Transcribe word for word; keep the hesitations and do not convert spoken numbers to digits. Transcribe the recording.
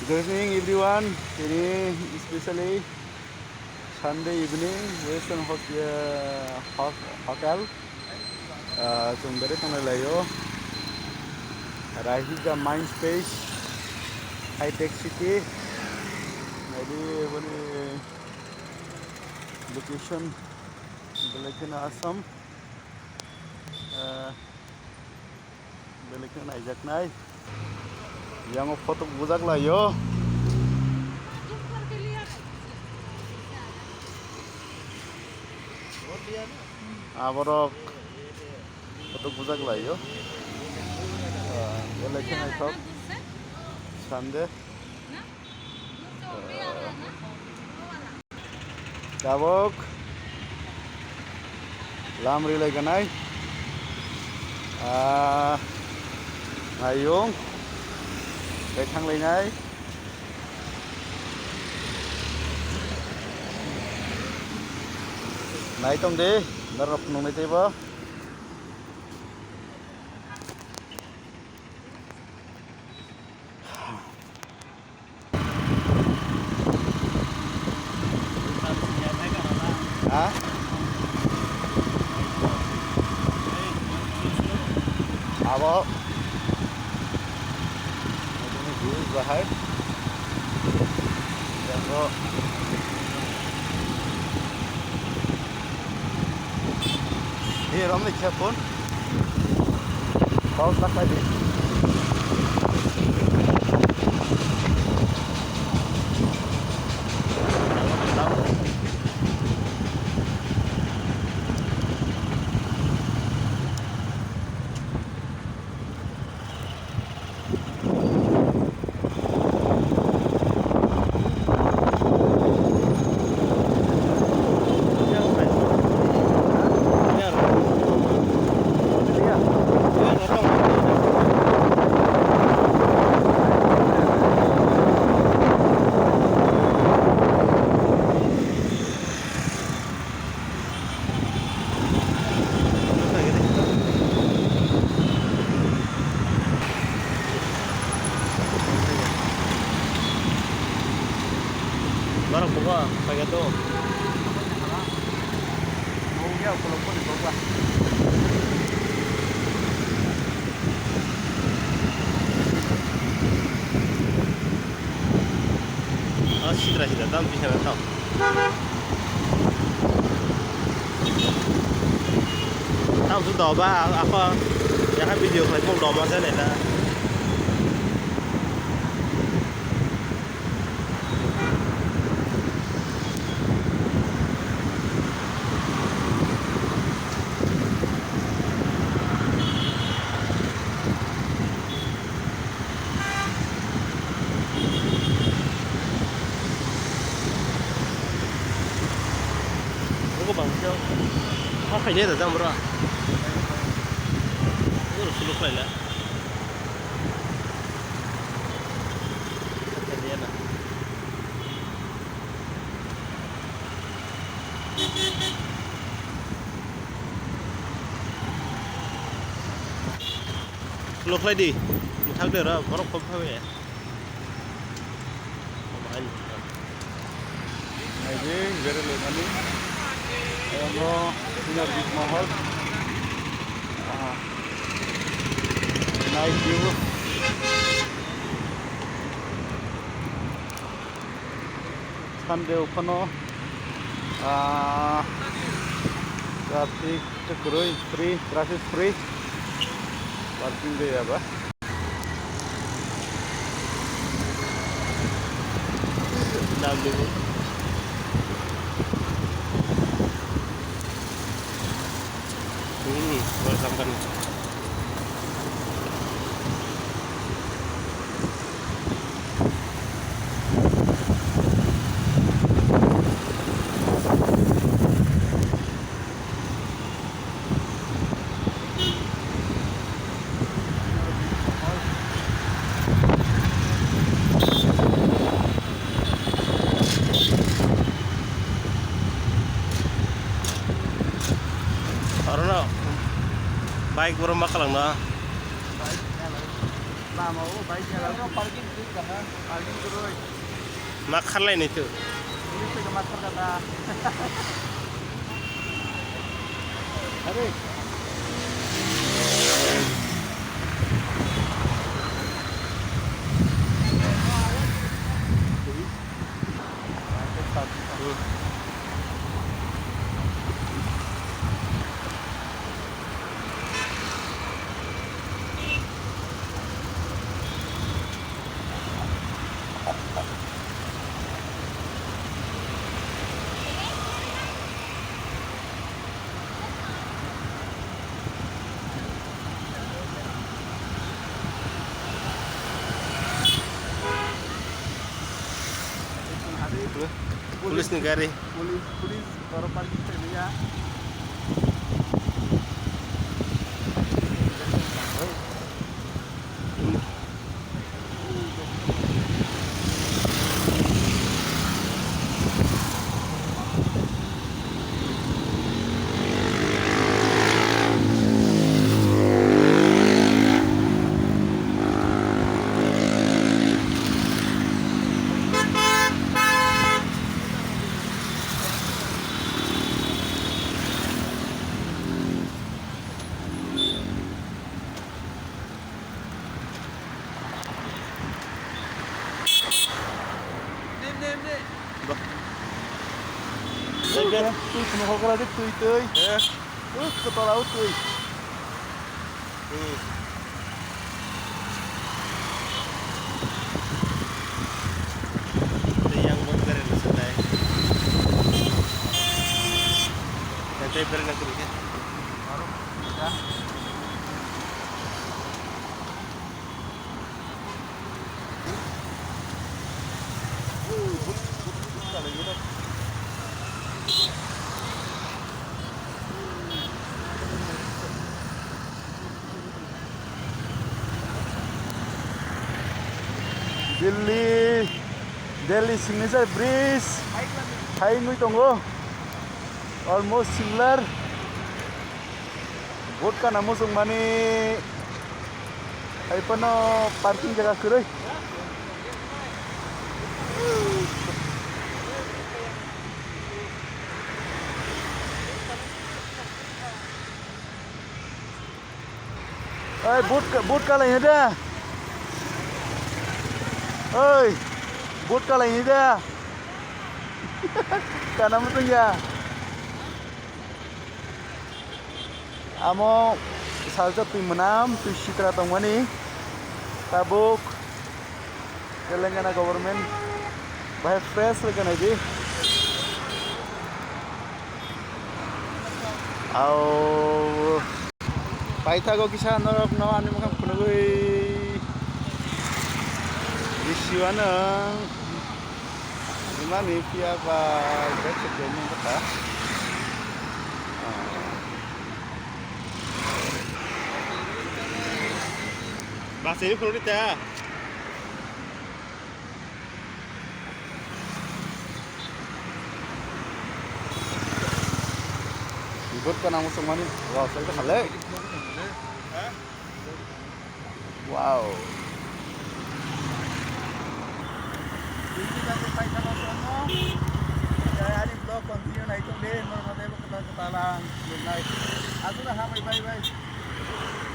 Good evening, everyone. Tini specially Sunday evening, Western Hot-, uh, Hot-, Hotel. Uh, chwng bere thangna laio. Raihija Mindspace, High Tech City. Naidi boni location, belai kheno Assam. Uh, Belai khe naijaknai. Yango photo bujak laio. Aborok photo bujak laio. Ah, belai khe naithok. Sunday. Tabuk lam rilai ganai. Ah, naiyung. Tei thanglainai. Nai tong di, norok phunuknai teibo. Ha? Abo. Ini views bahai. Yang lo. Hi, romni khe phone. Pause lakhai di. Barang buka, pakai tu. Mau dia kalau pun dibuka. Ah, sidra sidra, tam bisa tam. Tamo su doba, ako, yaka video khlai phone doba se nai na. Ogo bangsa. Ma khaina da jam bro. Ogo sulu khlaila. Khaina na. Lo khlai di. Muthak de ra borok khop khabe. Naidi, bere lemani. Ayang o Sinar Beach Mahal. Ah. Night view. Sunday o phano, ah, traffic kwrwi, free, traffic free, parking day aba. Hmm, welcome kami. Aro no bike borok ma kalang na. Ama o bike ya. Parking kwrwi. Parking kwrwi. Ma kharlai ni tu. Ini tu ma kharlai ta. Are. Police ni gari. Police, police, oro parking khaimaya. Twi phunuk hokra de twi twi. Eh. Uk, kwtala o twi. Hmm. Tei yang bo bereng na swnai. Yang tei bereng na kwrwi khe. Aro, ya. Delhi, Delhi signature bridge hai wngwi tongo, almost similar. Boat kana muchungmani hai phano parking jaga kwrwi. Oi, boat ka-, boat kalai da. Oi, boat kalai da. Kana muchung ya. Amo salsa twi mwnam, twi sitra tongmani. Tabuk Telangana government bahai fresh rwgwnaidi. Au paithago kisa norokno ani mwkhang phunugwi bisiwano. Imani phiya ba bek se tongmung bwkha. Basini phunukdi ta. Boat kana muchungmani rosai ta khalai. Wow. Ani vlog continue nai tong de, norok no tei bo kwtal kwtal ang nuknai. Aswk no hambai, bye bye.